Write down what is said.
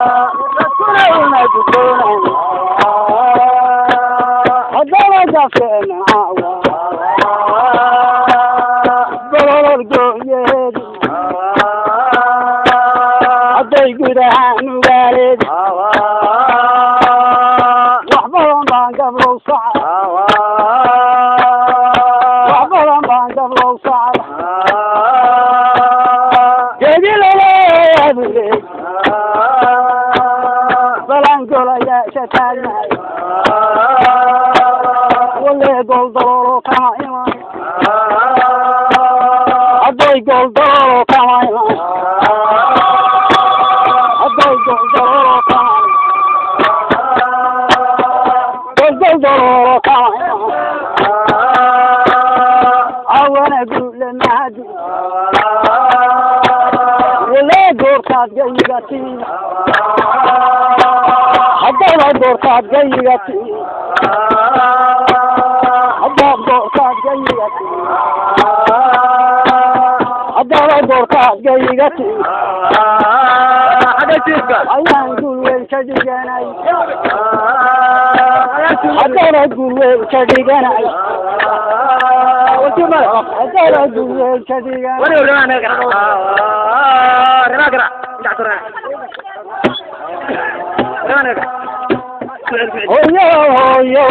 Una haddana gafeen caawa bololol gooyeedi hadday gudahaan ugaaleed, wax badan baan gablow sacad, wax badan baan gablow sacad geedi laleeyaadule balaan golayaasha taagnahay, walee gooldaloolo kama iman, hadday gooldaloolo kama iman, hadday gooldaloolo kama gooldaloolo kama iman. Cawana guule mahadi, walee goortaad gayiga timid, haddaba goortaad gayiga timid, haddaad goortaad gayiga timid, haddaba goortaad gayiga timid ayaan guul weyn ka dhiganay, haddana guul weyn ka dhiganay, haddana guul weyn ka dhiganay. Hoyo hoyo.